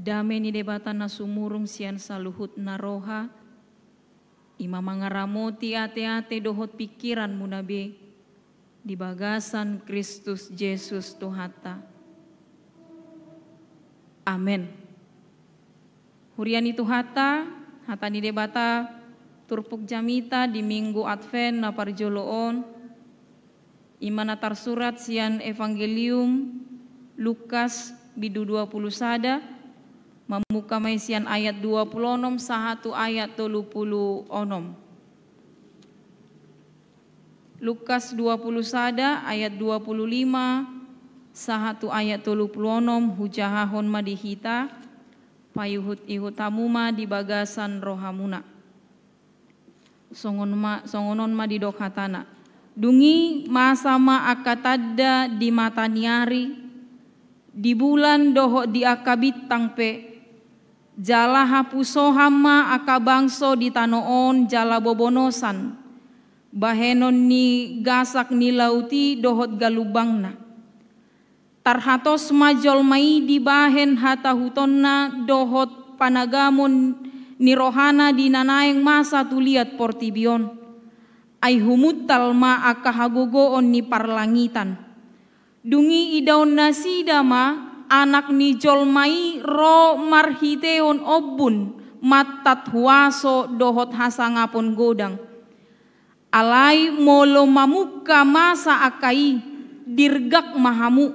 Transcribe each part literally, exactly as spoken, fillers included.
Dame ni Debata na sumurung sian saluhut na roha, i ma mangaramoti ateate dohot pingkiranmuna be di bagasan Kristus Jesus Tuhanta. Amen. Huria ni Tuhanta, hata ni Debata turpuk jamita di Minggu Advent na parjolo on, i ma na tarsurat sian Evangelium Lukas bindu dua pulu sada, mamungka ma i sian ayat dua pulu onom sahat tu ayat tolu pulu onom. Lukas dua pulu sada ayat dua pulu lima sahat tu ayat tolu pulu onom, hujahahon ma di hita, paihutihut hamu ma di bagasan rohamuna. Songon ma, songon on ma didok hatana. Dung i masa ma angka tanda di mata ni ari, di bulan dohot di angka bintang pe, jala hapusohan ma angka bangso di tano on jala bobonosan, bahenon ni gasak ni laut i dohot galumbangna. Tarhatos ma jolma i dibahen hatahutonna dohot panagamon ni rohana di na naeng masa tu liat portibi on. Ai humuntal ma angka hagogoon ni parlangitan. Dung i idaon nasida ma Anak ni jolma i ro marhiteon ombun, mantat huaso dohot hasangapon godang. Alai molo mamungka masa angka i, dirgak ma hamu,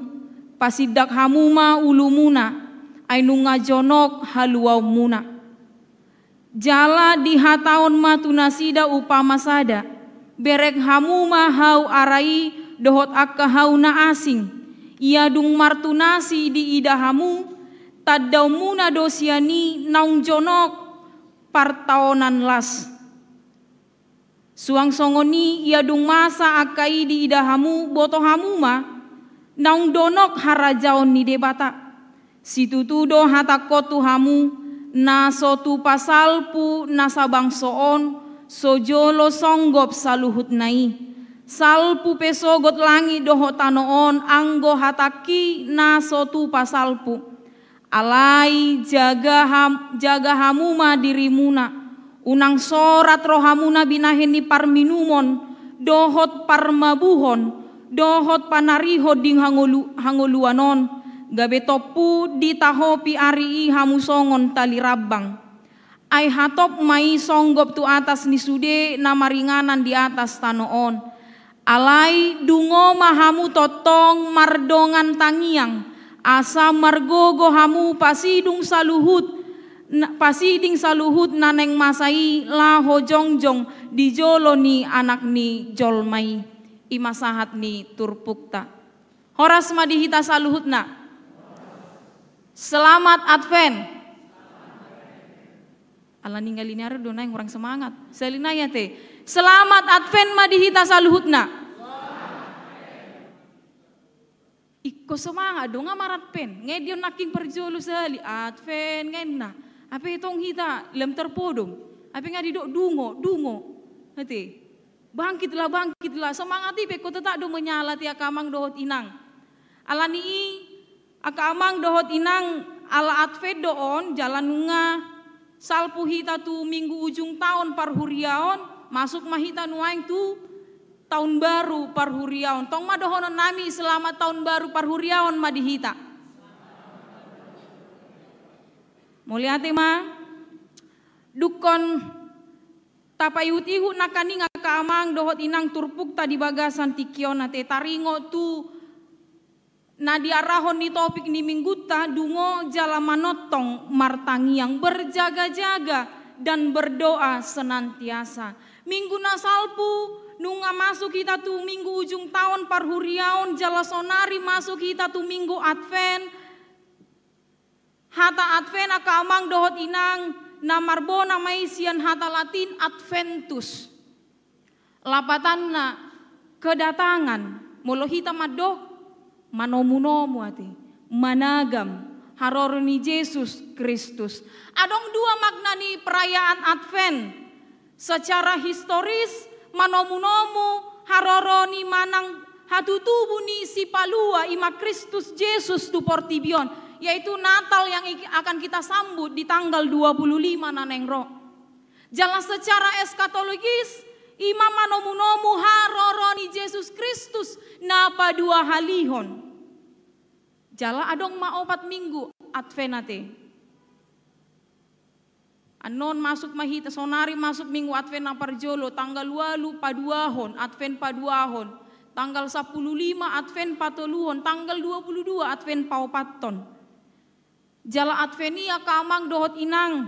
pasindak hamu ma ulumuna, ai nunga jonok haluaonmuna. Jala dihatahon ma tu nasida umpama sada: Bereng hamu ma hau ara i dohot angka hau na asing. Ia dung martunasi diida hamu, tandaonmuna do sian i naung jonok partaonan las. Suang songon i, ia dung masa angka i diida hamu, boto hamu ma naung donok harajaon ni Debata. Situtu do hatangkon tu hamu, na so tupa salpu na sabangso on, so jolo songgop saluhutna i. Salpu pe sogot langit dohot tano on anggo hatangki na so tupa salpu. Alai jaga ham-, jaga hamu ma dirimuna, unang sorat rohamuna binahen ni parminumon, dohot parmabuhon, dohot panarihon di hangolu-, hangoluan on, gabe tompu ditahopi ari i hamu songon tali rambang. Ai hatop ma i songgop tu atas ni sude na maringanan di atas tano on. Alai dungo ma hamu tongtong mardongan tangiang, asa margogo hamu pasidung saluhut, na, pasiding saluhut na naeng masa i laho jongjong di jolo ni Anak ni jolma i. I ma sahat ni turpukta. Horas ma di hita saluhutna. Selamat Advent. Ala ninggal ni ari do naeng hurang semangat. Sahali nai ate. Selamat Advent ma di hita saluhutna. Ingkon semangat do nga mar-Advent. Nga i do nangkin parjolo sahali Advent nga inna. Hape tong hita lam tarpodom. Hape nga didok dungo, dungo. Ate. Bangkitlah, bangkitlah. Semangat i pe ingkon tetap do menyala ate angka amang dohot inang. Ala ni i, angka amang dohot inang, ala Advent do on, jala nunga salpu hita tu minggu ujung taon parhuriaon, masuk ma hita nuaeng tu taon baru parhuriaon. Tong ma dohonon nami selamat taon baru parhuriaon ma di hita. Mauliate ma. Dungkon tapaihutihut nangkaning angka amang dohot inang turpukta di bagasan tingki on, ate, taringot tu na diarahon ni topik ni minggunta, dungo jala manongtong martangiang, berjaga-jaga dan berdoa senantiasa. Minggu na salpu, nunga masuk hita tu minggu ujung taon parhuriaon, jala saonari masuk hita tu minggu Advent. Hata Advent angka amang dohot inang, na marbona ma i sian hata Latin Adventus. Lapatanna kedatangan, molo hita mandok manomunomu ate, managam haroro ni Jesus Kristus. Adong dua makna ni perayaan Advent. Secara historis, manomunomu haroro ni manang hatutubu ni Sipalua, i ma Kristus Jesus tu portibi on. yaitu Natal yang iki-, akan kita sambut di tanggal dua puluh lima na naeng ro. Jala secara eskatologis, i ma manomunomu haroro ni Jesus Kristus na paduahalihon. Jala adong ma opat minggu Advent ate. Annon masuk ma hita, sonari masuk minggu Advent na parjolo, tanggal ualu paduahon, Advent paduahon, tanggal sampulu lima Advent patoluhon, tanggal dua puluh dua Advent paopathon. Jala Advent i angka amang dohot inang,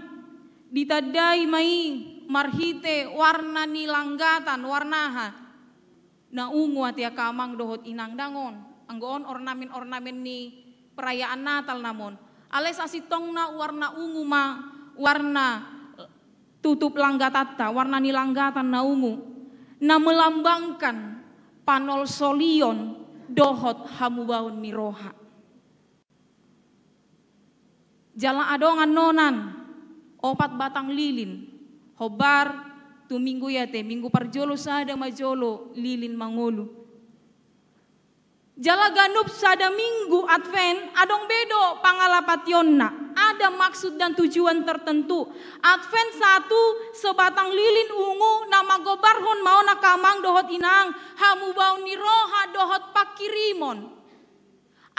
ditandai ma i marhite warna ni langgatan, warna aha? Na ungu ate angka amang dohot inang, dang on. Anggo on ornamen-ornamen ni perayaan Natal nama on. Alai sasintongna warna ungu ma warna tutup langgatanta, warna ni langgatan na ungu, na melambangkan panolsolion dohot hamubaon ni roha. Jala adong annonan opat batang lilin, hombar tu minggu i ate, minggu parjolo sada ma jolo lilin mangolu. Jala ganup sada minggu Advent, adong be do pangalapationna, ada maksud dan tujuan tertentu. Advent satu, sebatang lilin ungu na manggombarhon ma on angka amang dohot inang, hamubaon ni roha dohot pangkirimon.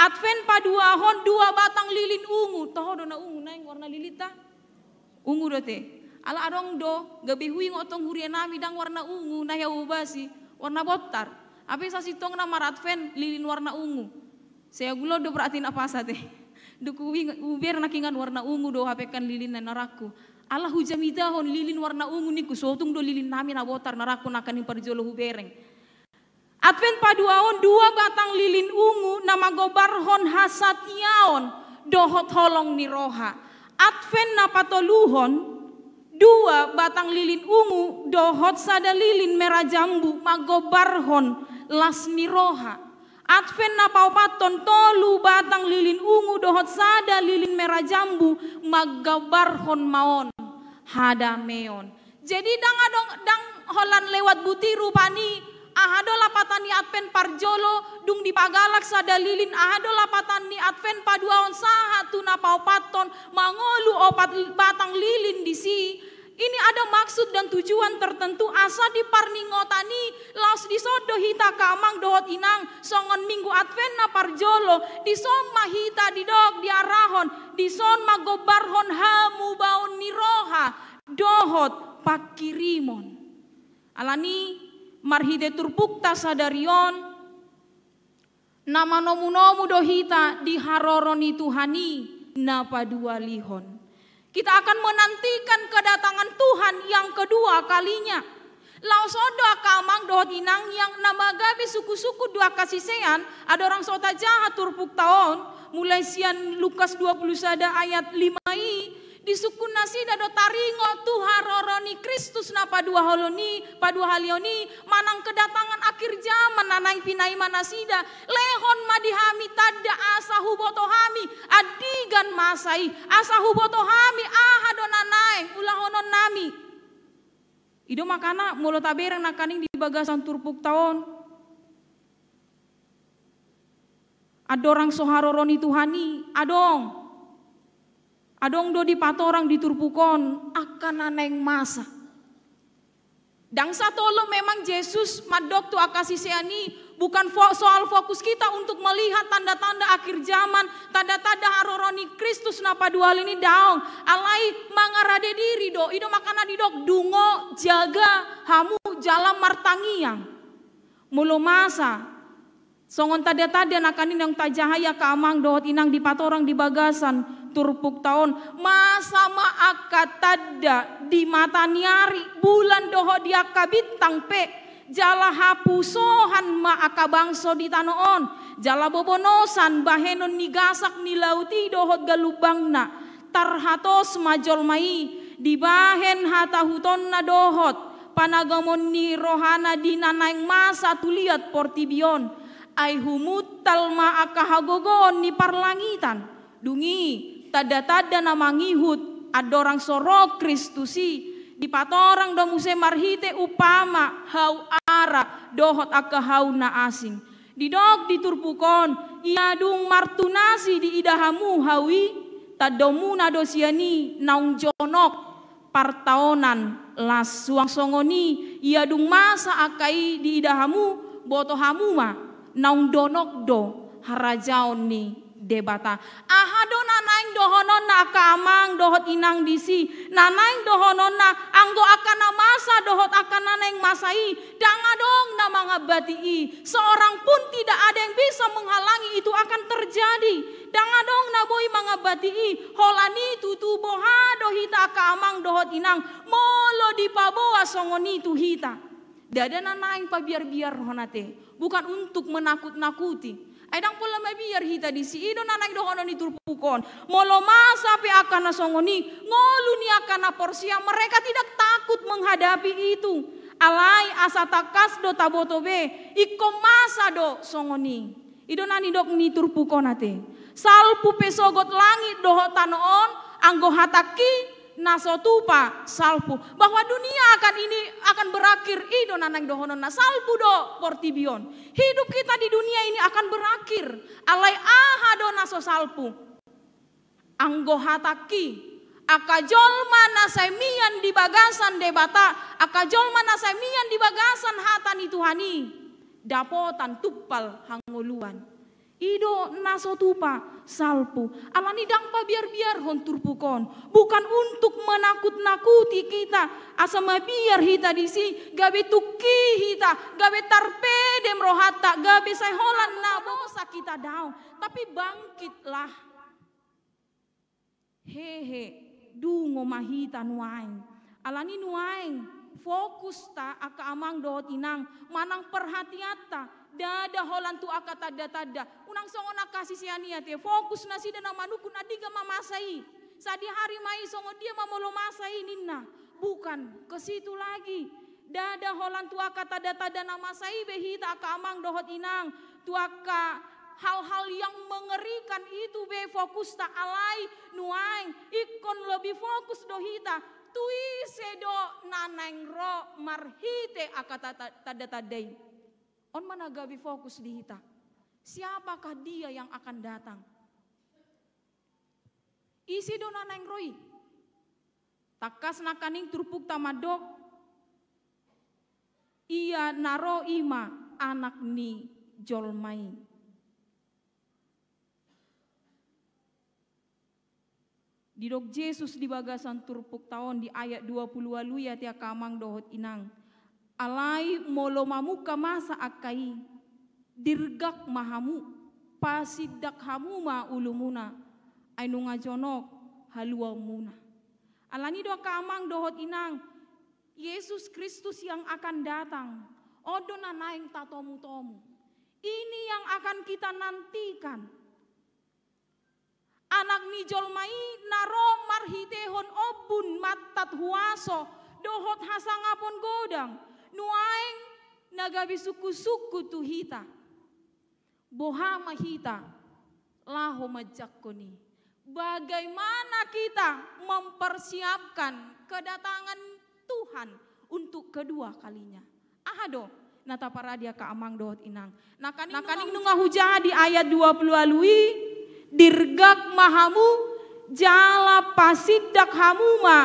Advent paduahon dua batang lilin ungu. Toho do na ungu naeng warna lilinta? Ungu do ate. Ala adong do, gabe huingot tong huria nami dang warna ungu na hea uobasi, warna bontar. Hape sasintongna mar-Advent lilin warna ungu. Sai agu lo do berarti na pas ate. Dung huingot, hubereng nangkiningan warna ungu do hape kan lilin na nangkin. Ala hujamitahon lilin warna ungu ningku, so tung do lilin nami na bontar nangkin, nangkiningan parjolo hubereng. Advent paduahon dua batang lilin ungu na manggombarhon hasatiaon dohot holong ni roha. Advent na patoluhon dua batang lilin ungu dohot sada lilin mera jambu manggombarhon las ni roha. Advent na paopathon tolu batang lilin ungu dohot sada lilin mera jambu manggombarhon ma on hadameon. Jadi dang adong, dang holan lewat buti rupani, aha do lapatan ni Advent parjolo, dung dipagalak sada lilin, aha do lapatan ni Advent paduahon sahat tu na paopathon, mangolu opat batang lilin disi. Ini ada maksud dan tujuan tertentu asa di parningotan i laos dison do hita angka amang dohot inang, songon minggu Advent na parjolo, dison ma hita didok diarahon, dison manggombarhon hamubaon ni roha dohot pangkirimon. Alani marhite turpukta sadari on, na manomunomu do hita di haroro ni Tuhan i na paduahalihon. Kita akan menantikan kedatangan Tuhan yang kedua kalinya. Laos on do angka amang dohot inang yang na magabe sungkun-sungkun do angka sisean, andorang so tajaha turpukta on, mulai sian Lukas dua puluh sada ayat lima i, disungkun nasida do taringot tu haroro ni Kristus na paduahalihon i, paduahalihon i, manang kedatangan akhir zaman na naeng pinaima nasida, lehon ma di hami tanda asa huboto hami, andigan masa i, asa huboto hami, aha do na naeng ulahonon nami. I do makana molo tabereng nangkaning di bagasan turpukta on. Andorang so haroro ni Tuhan i, adong. Adong do dipatorang di turpuk on, angka na naeng masa. Dang satolop memang Jesus mandok tu angka sisean i, bukan fo-, soal fokus kita untuk melihat tanda-tanda akhir zaman, tanda-tanda haroro ni Kristus na paduahalihon i, daong. Alai mangarade diri do, i do makana didok dungo, jaga, hamu jala martangiang. Molo masa songon tanda-tanda nangkaning naung tajaha i angka amang dohot inang dipatorang di bagasan turpukta on, masa ma angka tanda di mata ni ari, bulan dohot di angka bintang pe, jala hapusohan ma angka bangso di tano on, jala bobonosan bahenon ni gasak ni laut i dohot galumbangna, tarhatos ma jolma i, dibahen hatahutonna dohot panagamon ni rohana di na naeng masa tu liat portibi on. Ai humuntal ma angka hagogoon ni parlangitan. Dung i, tanda-tanda na mangihut andorang so ro Kristus i, dipatorang do muse marhite umpama hau ara dohot angka hau na asing. Didok di turpuk on, ia dung martunasi diida hamu hau i, tandaonmuna do sian i naung jonok partaonan las. Suang songon i, ia dung masa angka i diida hamu, boto hamu ma naung donok do harajaon ni Debata. Aha do na naeng dohononna angka amang dohot inang disi? Na naeng dohononna, anggo angka na masa dohot angka na naeng masa i, ndang adong na mangambati i. Seorang pun tidak ada yang bisa menghalangi itu akan terjadi. Ndang adong na boi mangambati i. Holan i tutu boha do hita angka amang dohot inang, molo dipaboa songon i tu hita. Ndada na naeng pabiarbiarhon ate, bukan untuk menakut-nakuti. Ai ndang pola mabiar hita disi. I do na naeng dohonon ni turpuk on. Molo masa pe angka na songon i, ngolu ni angka na porsea, mereka tidak takut menghadapi itu. Alai asa tangkas do taboto be, ingkon masa do songon i. I do na nidok ni turpuk on ate. Salpu pe sogot langit dohot tano on, anggo hatangki na so tupa salpu. Bahwa dunia akan ini akan berakhir, i do na naeng dohononna, salpu do portibi on. Hidup kita di dunia ini akan berakhir. Alai aha do na so salpu? Anggo hatangki, angka jolma na sai mian di bagasan Debata, angka jolma na sai mian di bagasan hata ni Tuhan i, dapotan tumpal hangoluan. I do na so tupa salpu. Alani ndang pabiarbiarhon turpuk on. Bukan untuk menakut-nakuti kita. Asa mabiar hita disi, gabe tungki hita, gabe tarpedem rohanta, gabe sai holan na bosa kita, daong. Tapi bangkitlah. Hehe, dungo ma hita nuaeng. Alani nuaeng, fokusta angka amang dohot inang, manang perhatianta, ndada holan tu angka tanda-tanda. Unang songon angka sisean i ate, fokus nasida na manungkun andigan ma masa i. Sadihari ma i, songon dia ma molo masa i ninna. Bukan, ke situ lagi. Ndada holan tu angka tanda-tanda na masa i be hita angka amang dohot inang, tu angka hal-hal yang mengerikan itu be fokusta. Alai nuaeng ingkon lebih fokus do hita tu ise do na naeng ro marhite angka ta-, ta-, tanda-tanda i. On ma na gabe fokus di hita. Siapakah dia yang akan datang? Ise do na naeng ro i? Tangkas nangkaning turpukta mandok, ia na ro i ma Anak ni jolma i. Didok Jesus di bagasan turpukta on di ayat dua pulu ualu i ate angka amang dohot inang. Alai molo mamungka masa angka i, dirgak ma hamu, pasindak hamu ma ulumuna, ai nunga jonok haluaonmuna. Alani do angka amang dohot inang, Yesus Kristus yang akan datang, on do na naeng tatomutomu. Ini yang akan kita nantikan. Anak ni jolma i na ro marhitehon ombun, mantat, huaso dohot hasangapon godang. Nuaeng na gabe sungkunsungkun tu hita. Boha ma hita laho manjangkon i? Bagaimana kita mempersiapkan kedatangan Tuhan untuk kedua kalinya? Aha do na taparade angka amang dohot inang? Nangkaning nunga hujaha di ayat dua pulu ualu i, dirgak ma hamu jala pasindak hamu ma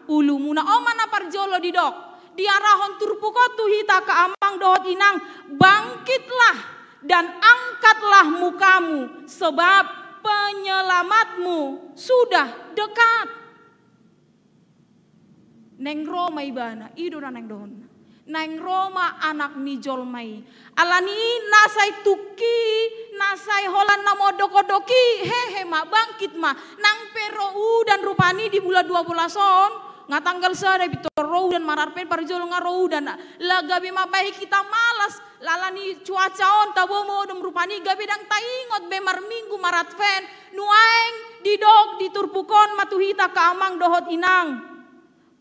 ulumuna. On ma na parjolo didok, diarahon turpuk on tu hita angka amang dohot inang, bangkitlah dan angkatlah mukamu, sebab penyelamatmu sudah dekat. Naeng ro ma Ibana, i do na naeng dohonna. Naeng ro ma Anak ni jolma i. Alani i na sai tungki, na sai holan na mondokondok i, hehe ma, bangkit ma. Nang pe ro udan rupani di bulan dua belas on, nga tanggal sada pintor ro udan, mararpen parjolo nga ro udan. Ala gabe mambahen hita malas, alani cuaca on tabo modom rupani, gabe ndang taingot be marminggu maradven. Nuaeng didok di turpuk on ma tu hita angka amang dohot inang.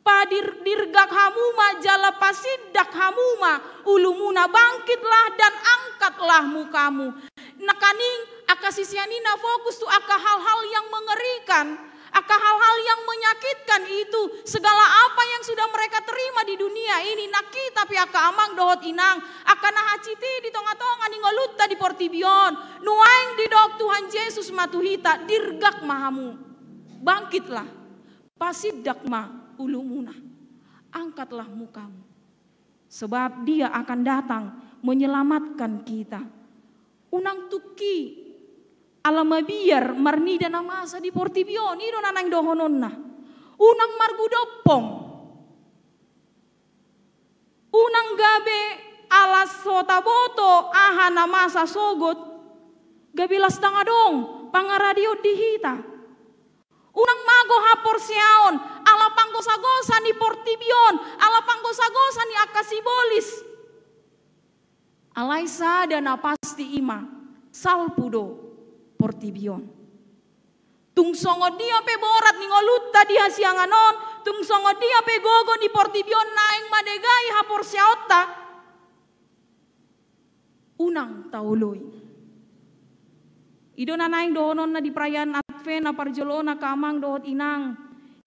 Padir-, dirgak hamu ma jala pasindak hamu ma ulumuna, bangkitlah dan angkatlah mukamu. Nangkaning angka sisean i na fokus tu angka hal-hal yang mengerikan, Angka hal-hal yang menyakitkan itu, segala apa yang sudah mereka terima di dunia ini, nang hita pe angka amang dohot inang, angka na hansit i di tonga-tonga ni ngolunta di portibi on, nuaeng didok Tuhan Jesus ma tu hita, dirgak ma hamu. Bangkitlah, pasindak ma ulumuna, angkatlah mukamu. Sebab Dia akan datang menyelamatkan kita. Unang tungki ala mabiar marnida na masa di portibi on, i do na naeng dohononna. Unang margudompong. Unang gabe ala so taboto aha na masa sogot, gabe las dang adong pangaradeon di hita. Unang mago haporseaon ala panggosa-gosa ni portibi on, ala panggosa-gosa ni angka sibolis. Alai sada na pasti i ma, salpu do portibi on. Tung songon dia pe borat ni ngolunta di hasiangan on, tung songon dia pe gogo ni portibi on naeng madegai haporseaonta, unang taoloi. I do na naeng dohononna di perayaan Advent na parjolo on, angka amang dohot inang.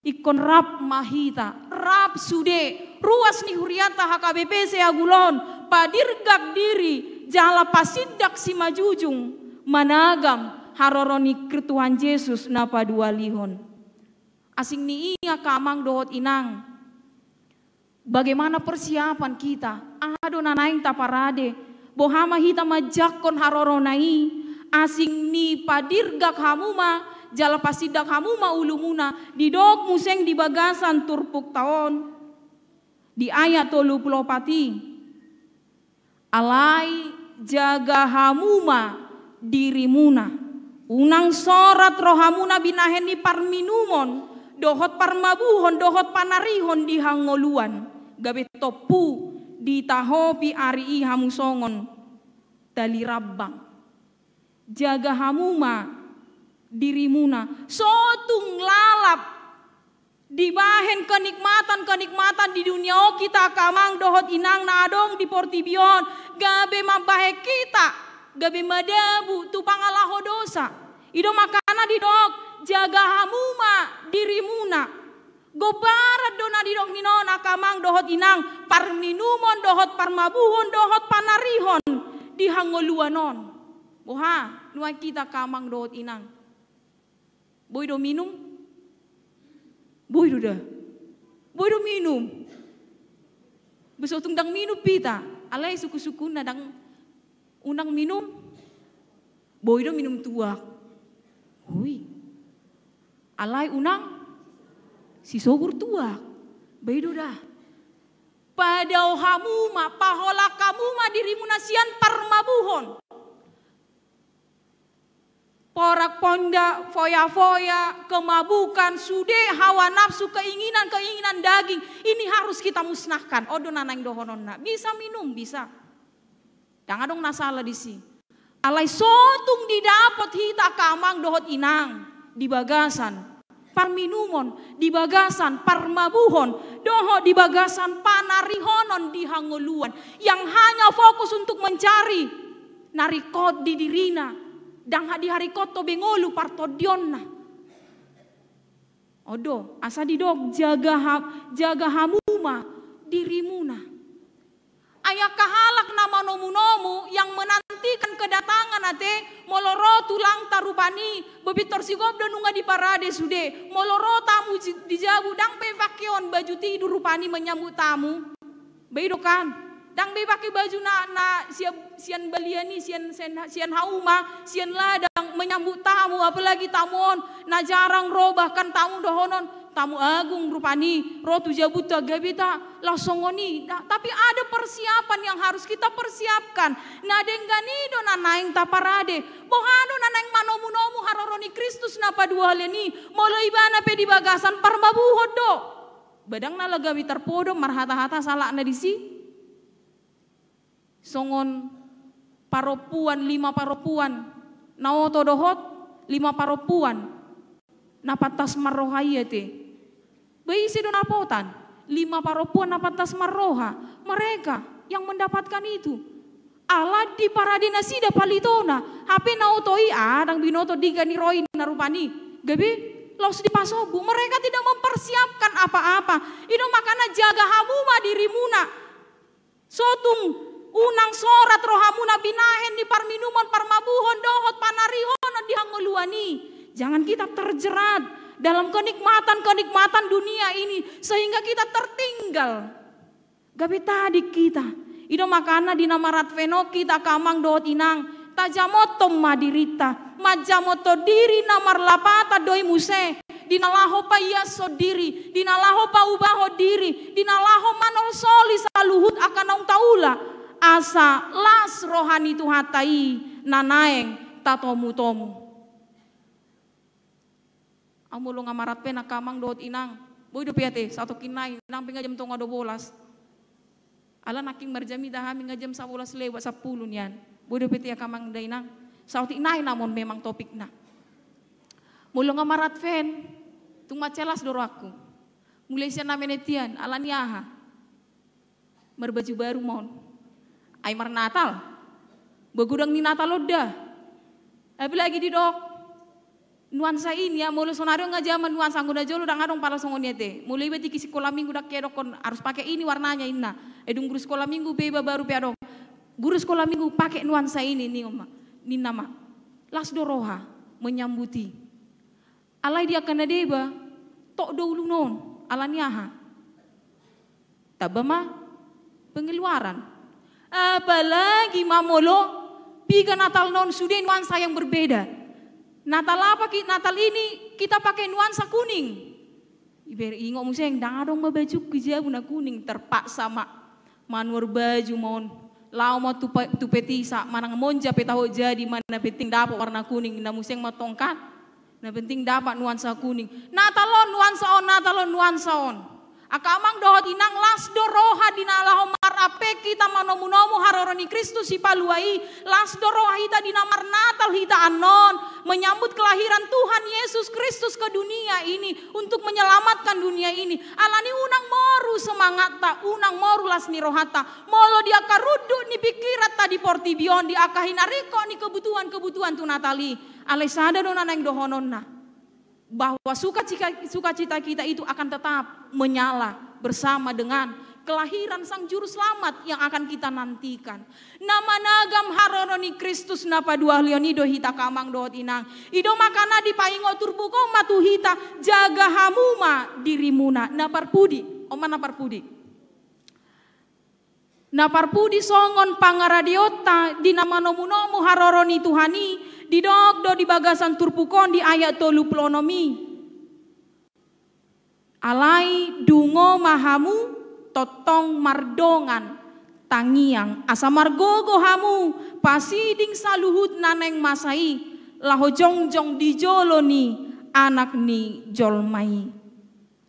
Ingkon rap ma hita, rap sude ruas ni hurianta H K B P Seagulon, padirgak diri jala pasindak simanjujung managam haroro ni Tuhan Jesus na paduahalihon. Asing ni i, angka amang dohot inang, bagaimana persiapan kita? Aha do na naeng taparade? Boha ma hita manjangkon harorona i? Asing ni padirgak hamu ma jala pasindak hamu ma ulumuna, didok muse di bagasan turpukta on di ayat tolu pulu opat i. Alai jaga hamu ma dirimuna. Unang sorat rohamuna binahen ni parminumon dohot parmabuhon dohot panarihon di hangoluan, gabe tompu ditahopi ari i hamu songon tali rambang. Jaga hamu ma dirimuna. So tung lalap dibahen kenikmatan-kenikmatan di dunia on hita, angka amang dohot inang, na adong di portibi on, gabe mambahen hita gabe madabu tu pangalaho dosa. I do makana didok, jaga hamu ma dirimuna. Gombaran do na didok ni on, angka amang dohot inang, parminumon dohot parmabuhon dohot panarihon di hangoluan on. Boha, nuaeng hita, angka amang dohot inang, boi do minum? Boi do da. Boi do minum. Be so tung dang minum hita, alai sungkun-sungkunna dang, unang minum. Boi do minum tuak? Boi. Alai unang sisogur tuak. Boi do da. Padao hamu ma, paholang hamu ma dirimuna sian parmabuhon. Porak ponda, foya-foya, kemabukan, sude hawa nafsu, keinginan-keinginan daging, ini harus kita musnahkan. On do na naeng dohononna. Bisa minum, bisa. Dang adong na sala disi. Alai so tung didapot hita, angka amang dohot inang, di bagasan parminumon, di bagasan parmabuhon, dohot di bagasan panarihonon di hangoluan, yang hanya fokus untuk mencari na ringkot di dirina, dang ha-, diharingkothon be ngolu partondionna. On do, asa didok, jaga ha-, jaga hamu ma dirimuna. Ai angka halak na manomu-nomu, yang menantikan kedatangan ate, molo ro tulangta rupani, be pintor sigop do nunga diparade sude, molo ro tamu ji-, di jabu, dang be pakeon baju tidur rupani menyambut tamu. Be i do kan? Dang be pake baju na, na sian, sian balian i, sian, sian, sian hauma, sian ladang menyambut tamu, apalagi tamu on na jarang ro, bahkan tamu dohonon, tamu agung rupani, ro tu jabunta, gabe ta laos songon i. Nah, tapi ada persiapan yang harus kita persiapkan. Na denggan i do na naeng taparade. Boha do na naeng manomu-nomu haroro ni Kristus na paduahalihon i, molo ibana pe di bagasan parmabuhon do? Ba dang na laho gabe tarpodom marhata-hata salakna disi. Songon parompuan, lima parompuan na oto dohot lima parompuan na pantas marroha i ate. Ba ise do na dapotan? Lima parompuan na pantas marroha. Mereka yang mendapatkan itu. Ala diparade nasida palitona. Hape na oto i, ah, dang binoto denggan i ro i na rupani. Gabe laos dipasombu. Mereka tidak mempersiapkan apa-apa. I do makana jaga hamu ma dirimuna. Sotung unang sorat rohamuna binahen ni parminumon, parmabuhon dohot panarihonon di hangoluan i. Jangan kita terjerat dalam kenikmatan-kenikmatan dunia ini sehingga kita tertinggal. Gabe tadik hita. I do makana di na mar-Advent on hita angka amang dohot inang, tajamothon ma dirinta. Manjamothon diri na marlapatan do i muse di na laho paiashon diri, di na laho paubahon diri, di na laho manolsoli saluhut angka naung taula, asa las roha ni Tuhanta i na naeng tatomutomu. Ahu molo nga mar-Advent angka amang dohot inang, boi dope ate, satongkin nai, nang pe nga jam tonga dua bolas. Ala nangkin marjamita hami nga jam sabolas lewat sampulu nian. Boi dope ate angka amang dohot inang, saotik nai namon memang topikna. Molo nga mar-Advent, tung mansai las do rohangku. Mulai sian na menetian, ala ni aha? Marbaju baru ma on. Ai marnatal. Begodang ni Natal on da. Apalagi didok nuansa ini ya, molo sonari on nga jaman nuansa, anggo na jolo ndang adong pala songon i ate. Molo iba tingki sikola minggu ndang hea dokkon harus pakai ini warnanya inna. Eh, dung guru sikola minggu pe iba baru pe adong. Guru sikola minggu pakai nuansa ini, ninna ma. Ninna ma. Las do roha menyambut i. Alai di angka na deba, tok do uluna on, ala ni aha? Tamba ma pengeluaran. Apalagi ma molo piga Natalna on sude nuansa yang berbeda. Natal apa ki-, Natal ini kita pakai nuansa kuning. Iber ingot muse, ndang adong ma bajungku i jabu na kuning, terpaksa ma manuhor baju ma on. Laho ma tu pe-, tu petisa, manang monja pe taho jadi ma, na penting dapot warna kuning, na muse ma tongkat. Na penting dapot nuansa kuning. Natal on nuansa on, Natal on nuansa on. Angka amang dohot inang, las do roha di na laho mar-Advent hita manomunomu haroro ni Kristus Sipalua i, las do roha hita di na marnatal hita annon, menyambut kelahiran Tuhan Yesus Kristus ke dunia ini untuk menyelamatkan dunia ini. Alani unang moru semangatta, unang moru las ni rohanta. Molo di angka runduk ni pikiranta di portibi on, di angka hinaringkot ni kebutuhan-kebutuhan tu Natal i, alai sada do na naeng dohononna, bahwa sukacika-, sukacita kita itu akan tetap menyala bersama dengan kelahiran Sang Juru Selamat yang akan kita nantikan. Na managam haroro ni Kristus na paduahalion i do hita angka amang dohot inang. I do makana dipaingot turpuk on ma tu hita, jaga hamu ma dirimuna. Na parpudi, on ma na parpudi. Na parpudi songon pangaradeonta di na manomunomu haroro ni Tuhan i, didok do di bagasan turpuk on di ayat tolu pulu onom i. Alai dungo ma hamu tongtong mardongan tangiang, asa margogo hamu pasiding saluhut na naeng masa i, laho jongjong di jolo ni Anak ni jolma i.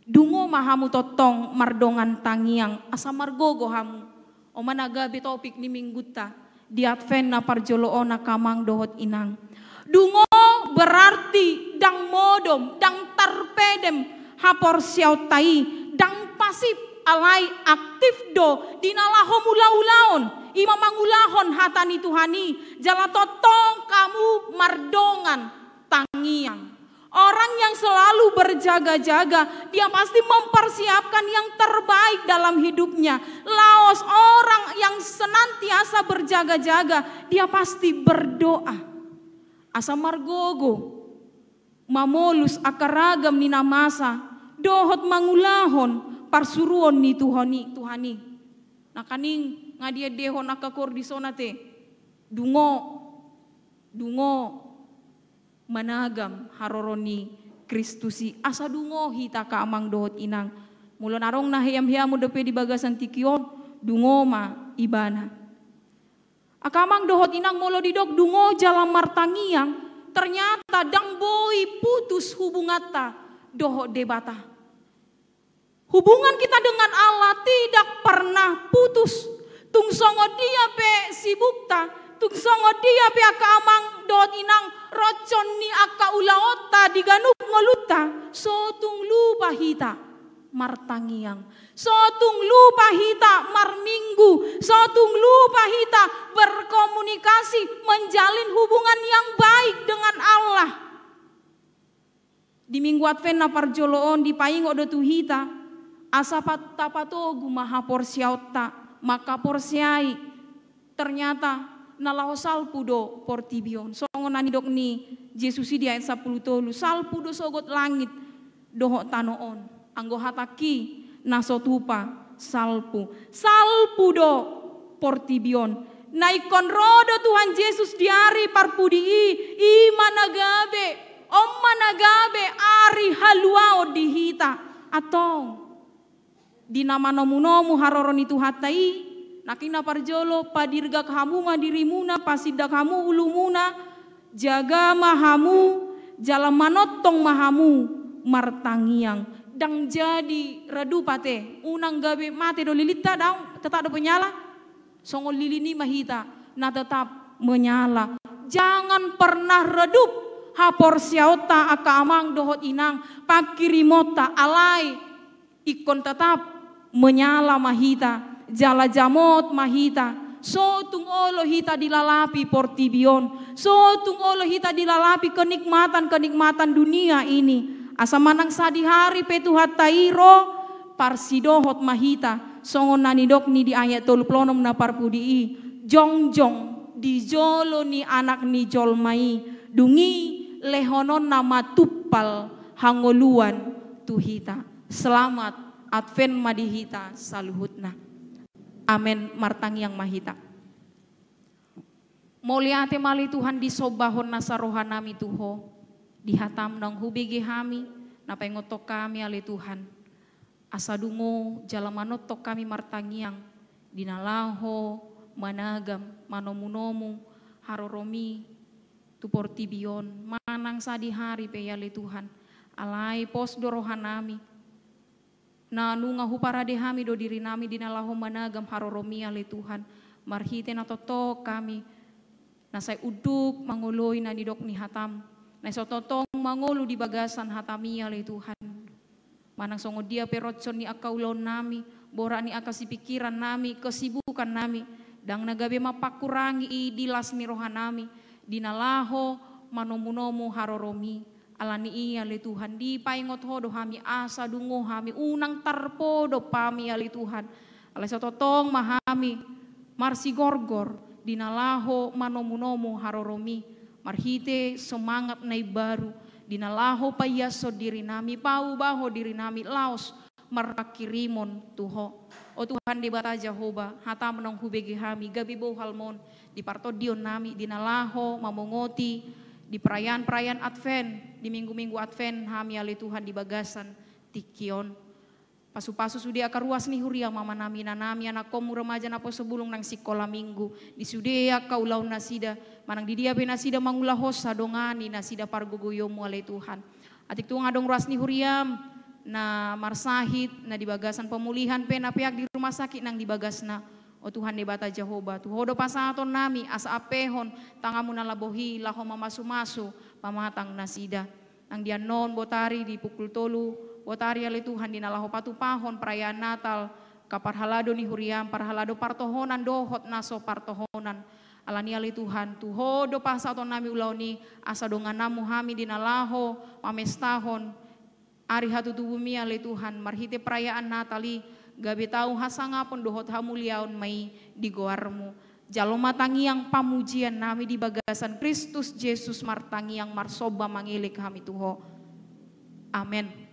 Dungo ma hamu tongtong mardongan tangiang, asa margogo hamu. On ma na gabe topik ni minggunta di Advent na parjolo on angka amang dohot inang. Dungo berarti ndang modom, ndang terpendam haporseaonta i, ndang pasif, alai aktif do di na laho mangulahon, i ma mangulahon hata ni Tuhan i, jala tongtong hamu mardongan tangiang. Orang yang selalu berjaga-jaga, dia pasti mempersiapkan yang terbaik dalam hidupnya. Laos orang yang senantiasa berjaga-jaga, dia pasti berdoa. Asa margogo mamolus angka ragam ni na masa, dohot mangulahon parsuruon ni Tuhan i, Tuhan i. Nangkaning nga diendehon angka kordison ate. Dungo, dungo managam haroro ni Kristus i, asa dungo hita angka amang dohot inang. Molo na adong na heam-heamon dope di bagasan tingki on, dungo ma ibana. Angka amang dohot inang, molo didok dungo jala martangiang, ternyata ndang boi putus hubunganta dohot Debata. Hubungan kita dengan Allah tidak pernah putus. Tung songon dia pe sibukta, tung songon dia pe angka amang dohot inang roncon ni angka ulaonta di ganup ngolunta, so tung lupa hita martangiang. So tung lupa hita marminggu, so tung lupa hita berkomunikasi, menjalin hubungan yang baik dengan Allah. Di Minggu Advent na parjolo on dipaingot do tu hita, asa pat-, tapatogu ma haporseaonta, mangkaporseai, ternyata na laho salpu do portibi on. Songon na nidok ni Jesus i di ayat sampulu tolu, salpu do sogot langit dohot tano on. Anggo hatangki na so tupa, salpu. Salpu do portibi on. Na ingkon ro do Tuhan Jesus di ari parpudi i, i ma na gabe, on ma na gabe ari haluaon di hita. Antong, di na manomunomu haroro ni Tuhanta i, nangkin na parjolo, padirgak hamu ma dirimuna, pasindak hamu ulumuna, jaga ma hamu, jala manongtong ma hamu martangiang. Ndang jadi redup ate, unang gabe mate do lilinta, daong, tetap do menyala. Songon lilin i ma hita, na tetap menyala. Jangan pernah redup haporseaonta angka amang dohot inang, panghirimonta, alai ingkon tetap menyala ma hita, jala jamot ma hita. So tung olo hita dilalapi portibi on, so tung olo hita dilalapi kenikmatan-kenikmatan dunia ini. Asa manang sadihari pe Tuhanta i ro, parsidohot ma hita, songon na nidok ni di ayat tolu pulu onom na parpudi i, jongjong di jolo ni Anak ni jolma i, dung i lehononna ma tumpal hangoluan tu hita. Selamat Advent ma di hita saluhutna. Amen. Martangiang ma hita. Mauliate ma ale Tuhan, disombahon nasa rohanami tu Ho, di hataM naung hubege hami, na paingothon hami ale Tuhan. Asa dungo jala manongtong hami martangiang, di na laho managam, manomunomu haroroMi tu portibi on, manang sadihari pe ale Tuhan. Alai pos do rohanami, na nunga huparade hami do dirinami di na laho managam haroroMi ale Tuhan. Marhite na tongtong hami, na sai unduk mangoloi na nidok ni hataM, na sai tongtong mangolu di bagasan hataMi ale Tuhan. Manang songon dia pe roncon ni angka ulaonnami, borat ni angka sipingkirannami, kesibukannami, ndang na gabe mampangkurangi i di las ni rohanami, di na laho manomunomu haroroMi. Alani i ale Tuhan, dipaingot Ho do hami asa dungo hami, unang tarpodop hami ale Tuhan. Alai sai tongtong ma hami marsigorgor di na laho manomunomu haroroMi, marhite semangat na imbaru, di na laho paiashon dirinami, paubahon dirinami laos marpanghirimon tu Ho. O Tuhan Debata Jahowa, hataM naung hubege hami, gabe bohal ma on di partondionnami, di na laho mamongoti di perayaan-perayaan Advent, di minggu-minggu Advent hami ale Tuhan di bagasan tingki on. Pasupasu sude angka ruas ni huriaM, amanami, inanami, anakkonMu, remaja naposobulung nang sikola minggu, di sude angka ulaonnasida, manang di dia pe nasida mangulahon, sadongani nasida pargogoionMu ale Tuhan. Atik tung adong ruas ni huriaM na marsahit, na di bagasan pemulihan pe, na peak di rumah sakit nang di bagasna. O Tuhan Debata Jahowa, tu Ho do pasahatonnami asa ampehon tanganMu na laboh i laho mamasumasu pamatang nasida. Nang di annon botari di pukul tolu botari ale Tuhan, di na laho patupahon perayaan Natal, angka parhalado ni huriaM, parhalado partohonan dohot na so partohonan. Alani i ale Tuhan, tu Ho do pasahatonnami ulaon i, asa dongananMu hami di na laho mamestahon ari hatutubuMi ale Tuhan, marhite perayaan Natal i, gabe tau hasangapon dohot hamuliaon ma i di goarMu. Jalo ma tangiang pamujiannami di bagasan Kristus Jesus, martangiang marsomba mangelek hami tu Ho. Amen.